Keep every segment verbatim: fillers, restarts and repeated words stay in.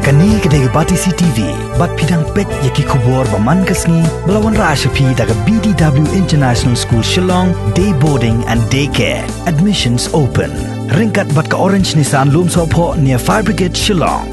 Kane ka dei ka Batesi T V, bad phi dang peit ïa ki khubor ba man ka sngi, ba la wanrah sha phi da ka B D W International School Shillong, Day Boarding and Day Care. Admissions open. Ryngkat bad ka Orange Nissan Lumsohphoh near Fire Brigade Shillong.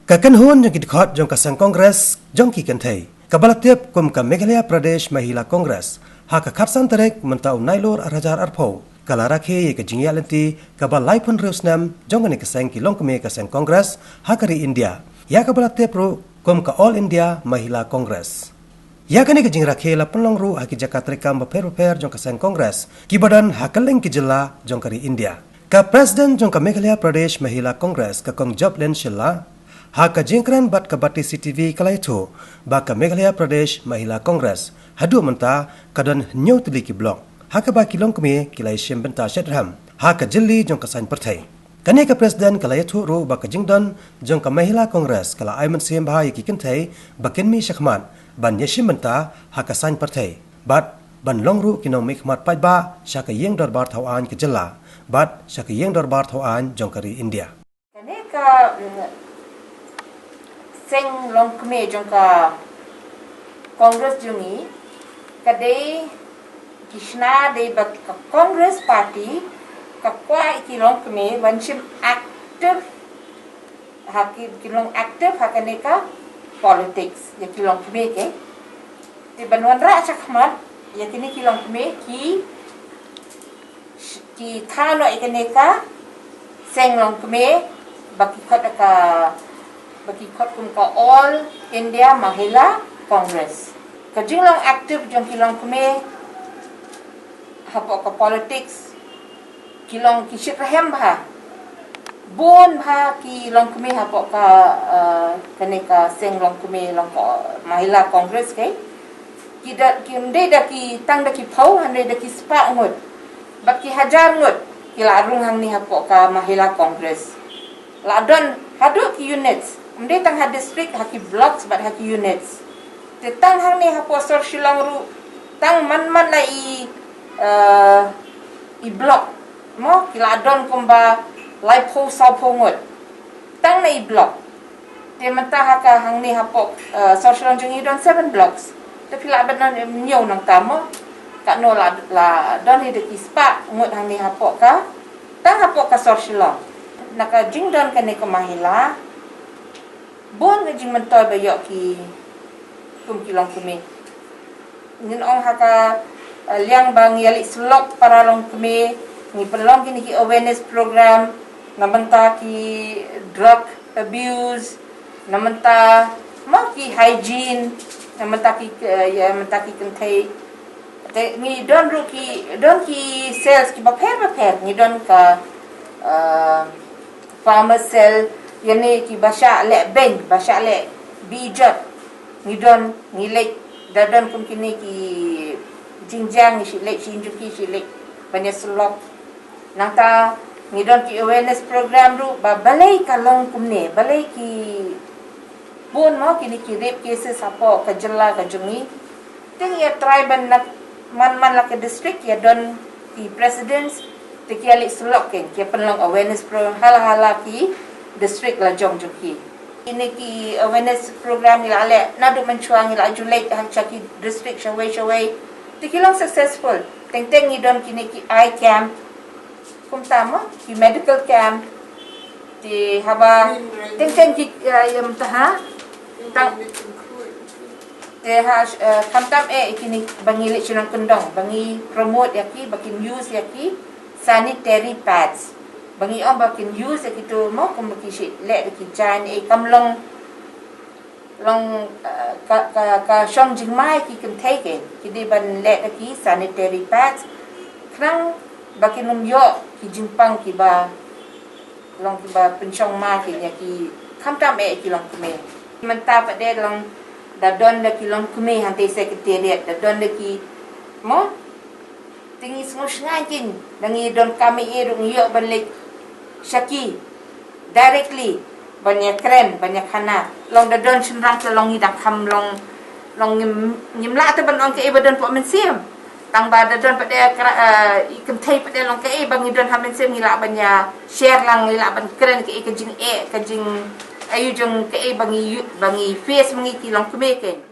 Ka kynhun jong ki dkhot jong ka seng Congress jong ki kynthei, kaba la tip kum ka Meghalaya Pradesh Mahila Congress, ha ka khatsan tarik mynta u Nailur ar hajar arphew, ka la rakhe ïa ka jingïaid lynti kaba laiphew hynriew snem jong kane ka seng ki longkmie ka seng Congress ha ka ri India, ïa kaba la tip ruh kum ka All India Mahila Congress. Ïa kane ka jingrakhe la pynlong ruh ha ki jaka treikam bapher bapher jong ka seng Congress, kiba don ha kylleng ki jylla jong ka ri India. Ka President jong ka Meghalaya Pradesh Mahila Congress, ka Kong Joplin Shylla, ha ka jingkren bad ka Batesi T V ka la ïathuh ba ka Meghalaya Pradesh Mahila Congress haduh mynta ka don hynñiew tylli ki block, ha kaba ki longkmie ki la ïashim bynta shitrhem ha ka jylli jong ka saiñ pyrthei. Kane ka President ka la ïathuh ruh ba ka jingdon jong ka Mahila Congress ka la ai mynsiem bha ïa ki kynthei ba kin mih shakhmat ban ïashim bynta ha ka saiñ pyrthei, bad ban long ruh ki nongmihkhmat paidbah sha ka ïing dorbar thawaiñ ka jylla bad sha ka ïing dorbar thawaiñ jong ka ri India. Kane ka, mm, seng longkmie jong ka Congress jong ngi, ka dei, ki shna dei ba ka Congress Party ka kwah ïa ki longkmie ban shim active, ha ki, ki long active ha kane ka politics, ïa ki longkmie, ke. Te ban wanrah shakhmat ïa kine ki longkmie ki, ki thaw noh ïa kane ka seng longkmie ba ki khot ka, ba ki khot kum ka All India Mahila Congress. Ka jinglong active jong ki longkmie hapoh ka politics, ki long ki shitrhem bha. Bun bha ki longkmie hapoh ka, eh, kane ka seng longkmie long ka Mahila Congress, ke. Ki da, ki ym dei da ki, tang da ki phew, hynrei da ki spah ngut bad ki hajar ngut ki la rung hangne hapoh ka Mahila Congress. La don haduh ki units, ym dei tang ha district, ha ki blocks bad ha ki units. Te tang hangne hapoh sor Shillong ruh, tang man man la i, eh, i block, mo, ki la don kumba laiphew sawphew ngut tang na i block. Te mynta ha ka hangne hapoh, eh, sor Shillong jong ngi don seven blocks. Te phi lah ban ong hynñiew nangta, mo. Katno la, la don hi da ki spah ngut hangne hapoh ka, tang hapoh ka sor Shillong. Na ka jingdon kane ka Mahila, bun ka jingmyntoi ba ïoh ki kum ki longkmie. Ngin ong ha ka, eh, liang ba ngi ïaleit syllok para longkmie, ngi pynlong kine ki awareness program na bynta ki drug abuse, na bynta, mo, ki hygiene, na bynta ki, eh, ïa, na bynta ki kynthei. Te ngi don ruh ki, don ki cells kiba pher bapher, ngi don ka, eh, farmer cell, ïa kine kiba shah leh beiñ, ba shah leh bejot. Ngi don, ngi leit, da don kum kine ki jingjia, ngi shu leit, shu ïeng juki, shu leit ban ïa syllok. Nangta ngi don ki awareness program ruh ba balei ka long kumne, balei ki bun, mo, kine ki rape cases hapoh ka jylla ka jong ngi. Te ngi ïa try ban na man man la ka district ïa don ki presidents, te ki ïaleit syllok, ki ïa pynlong awareness program ha la ha la ki district la jong jong ki. Kine ki awareness program ngi la leh naduh mynshuwa, ngi la ju leit ha sha ki district shawei shawei. Te ki long successful. Teng teng ngi don kine ki eye camp, kumta, mo, ki medical camp. Te haba teng teng ki, eh, ïa mynta ha, tang, te ha, eh, khamtam eh kine ba ngi leit shnong kyndong, ba ngi promote ïa ki, ba kin use ïa ki sanitary pads. Ba ngi ong ba kin use ïa kitu, mo, kum ba ki shu leh da ki jaiñ, eh, kam long, long, eh, ka, ka, ka shong jingma ïa ki kynthei, ki, ki dei ban leh da ki sanitary pads. Khnang ba kin ym ïoh ki jingpang kiba long kiba pynshong ma, ki ïa ki khamtam eh ki longkmie. Mynta pat de long, da don da ki longkmie hangtei secretariat, da don da ki, mo, te ngi sngewsngaiñ kin, da ngi donkam eh ruh ngi ïoh ban leit sha ki directly ban ïa kren, ban ïa khana. Long da don shynrang te long ngi dang kham long, long ngim, ngim lah te ban ong kaei ba don poh mynsiem. Tang ba da don pat de kra, eh, i kynthei pat de long kaei ba ngi don ha mynsiem ngi lah ban ïa share lang, ngi lah ban kren kaei ka jingeh, ka jing, Ayu jong kaei ba ngi face ma ngi ki longkmie kein.